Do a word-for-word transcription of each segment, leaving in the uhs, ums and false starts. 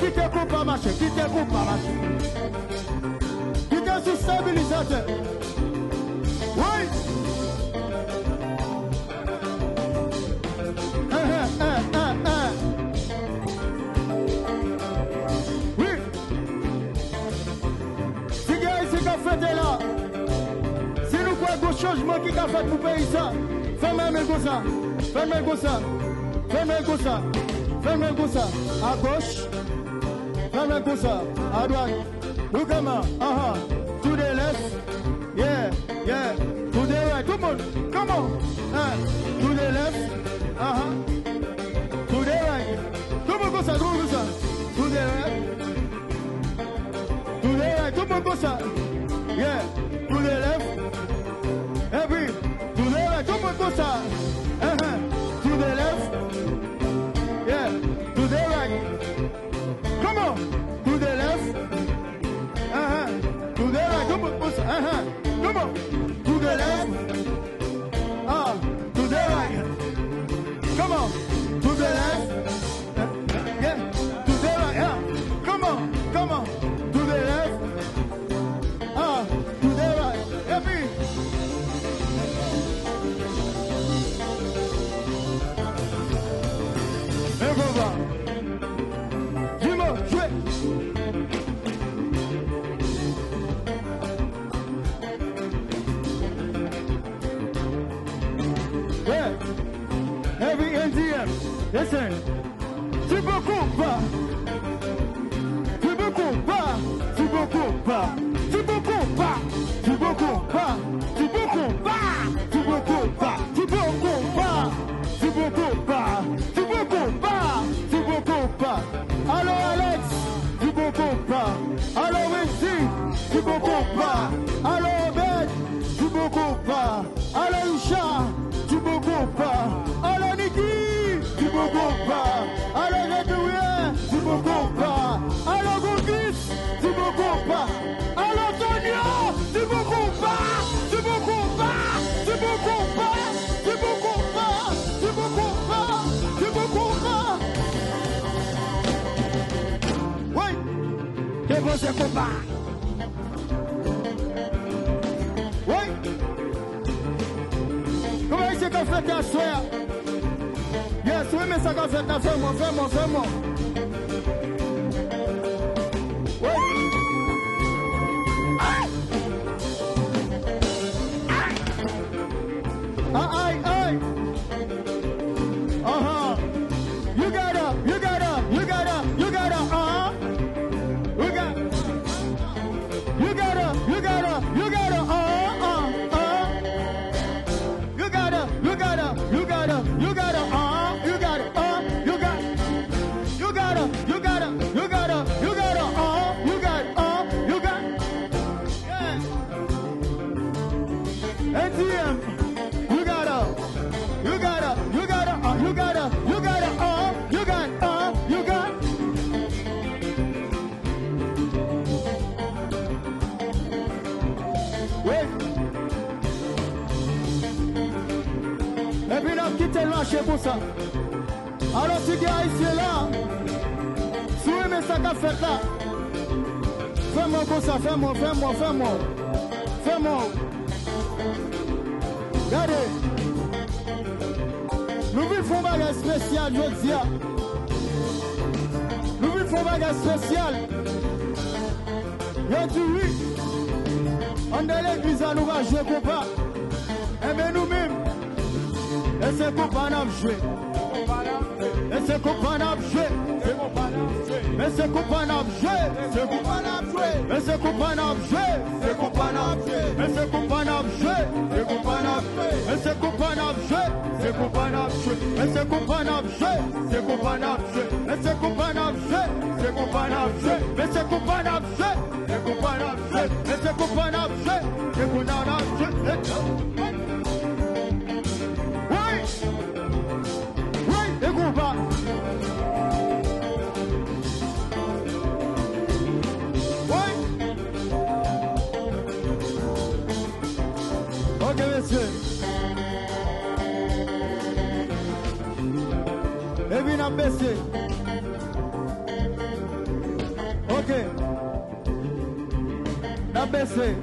Kite konpa mache, kite konpa mache. Kite sou stabilizatè. Wi! Eh, eh, eh, eh, eh. Wi! Si gen Ayisyen k ap fete la, si nou kwè gon chanjman ki ka fèt pou peyi sa, fèmen men konsa, fèmen konsa, fèmen konsa, fèmen konsa, agoch, fèmen konsa, adwat, look at me, aha, to the left, yeah, yeah, to the right, tout moun, come on, eh, to the left, aha, to the right, tout moun konsa, tout moun konsa, to the right. To the right, tout moun konsa. Yeah, to the left. Epi, to the right, tout moun konsa. Uh-huh. To the left. Yeah, to the right. Come on, to the left. Uh-huh. To the right, tout moun konsa. Uh-huh. Come on, to the left. Ah, to the right. Come on, to the left. Yeah, to the right, yeah. Come on, come on. To the left. Ah, to the right. Epi. Leve va. Di mo, jwe. Yeah. Every N D M. Listen. Ti bon konpa. Ti bon konpa. Ti bon konpa. Ti bon konpa. Ti bon konpa. Ti bon konpa. Ti bon konpa. Ti bon konpa. Ti bon konpa. Ti bon konpa. Ti bon konpa. Alo Alex. Ti bon konpa. Alo Wendy. Ti bon konpa. Alo Obed. Ti bon konpa. Alo Richard, ti bon konpa. Alo Niki, ti bon konpa. Alo Jean Tourien, ti bon konpa. Alo Gongis, ti bon konpa. Alo Tonio, ti bon konpa. Ti bon konpa, ti bon konpa, ti bon konpa, ti bon konpa, ti bon konpa. Woy! Depoze konpa. Woy! Kòman se k ap fèt aswè a? Yes, wi, men sa k ap fèt la, fè mò, fè mò, fè mò. Woy! Ay! Ay! Ay, ay, ay! Uh-huh. You gotta, you gotta, you gotta, you gotta, uh-huh. You got, you gotta, you gotta, you gotta, uh, uh, uh. You gotta, you gotta, you gotta, you gotta, uh, you gotta, uh, you got, you gotta, you gotta, you gotta, you gotta, uh, you got, uh, you got, yeah. N T M, you gotta, you gotta, you gotta, uh, you gotta, you gotta, uh, you got, uh, you got. Wi. Epi n ap kite l mache konsa. Alò, ti gen Ayisyen la, si w renmen sa k ap fèt la, fè mò konsa, fè mò, fè mò, fè mò, fè mò. Gade, nou vin fè yon bagay espesyal jodi a. Nou vin fè yon bagay espesyal. Yo di wi, anndan legliz la nou va jwe konpa. Enben nou menm, e se konpa n ap jwe. E se konpa n ap jwe. E se konpa n ap jwe. E se konpa n ap jwe. E se konpa n ap jwe. E se konpa n ap jwe. E se konpa n ap jwe. E se konpa n ap jwe. E se konpa n ap jwe. E se konpa n ap jwe. E se konpa n ap jwe. E se konpa n ap jwe. E se konpa n ap jwe. E se konpa n ap jwe. E se konpa n ap jwe. E konpa n ap jwe. E se konpa n ap jwe. E konpa n ap jwe. Woy! Woy! E konpa! Woy! Ok, mesye. Epi n ap bese. Bese.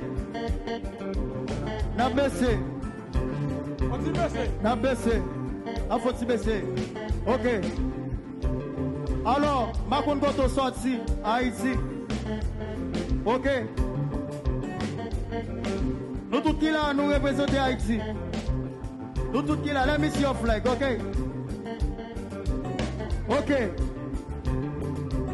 N ap bese. N ap bese. N ap fon ti bese. Ok. Alò, m pa konn kote w sòti, Ayiti. Ok. Nou tout ki la, nou reprezante Ayiti. Nou tout ki la, let me see your flag, ok? Ok.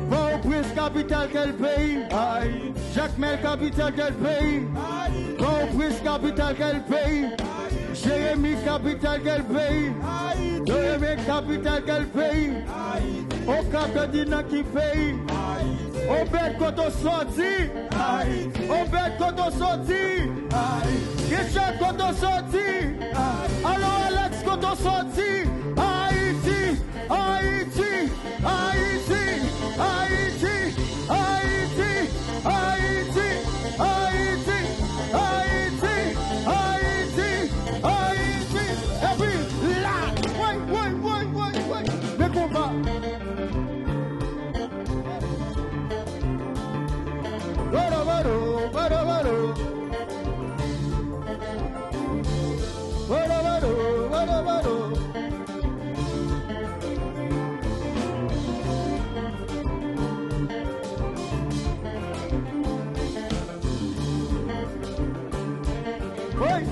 Pòtoprens, kapital kèl peyi? Ayiti. Jakmèl, kapital kèl peyi? Ayiti. Pòtoprens, kapital kèl peyi? Ayiti. Jeremi, kapital kèl peyi? Ayiti. Jeremi, kapital kèl peyi? Ayiti. Okap, yo di nan ki peyi? Ayiti. Obèd, kote w sòti? Ayiti. Obèd, kote w sòti? Ayiti. Richard, kote w sòti? Ayiti. Alò, Alex, kote w sòti? Ayiti, Ayiti, Ayiti, Ayiti, Ayiti, Ayiti, Ayiti, Ayiti, Ayiti, Ayiti. Epi la, woy, woy, woy, woy, woy. Men konba. Bado, bado, bado, bado. Bado, bado, bado, bado. Woy!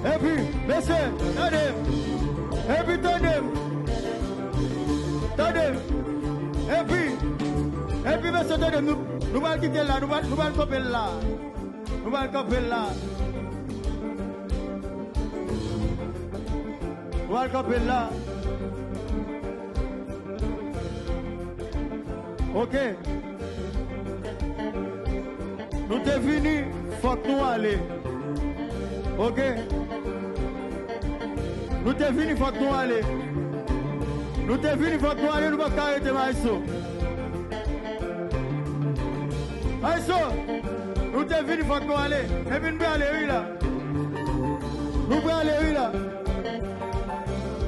Epi, mesye, tande m. Epi, tande m. Tande m. Epi, epi, mesye, tande m. Nou, nou pral kite l la. Nou pral, nou pral kanpe l la. Nou pral kanpe l la. Nou pral kanpe l la. Ok. Nou te vini, fòk nou ale. Ok. Nou te vini, fòk nou ale. Nou te vini, fòk nou ale, nou p ap ka rete, Maestro. Maestro, nou te vini, fòk nou ale. Epi nou prale, wi, la. Nou prale, wi, la.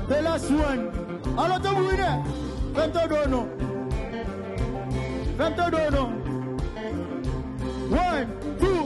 The last one. Alò, tanbourinè, fè m tande w non. Fè m tande w non. One, two,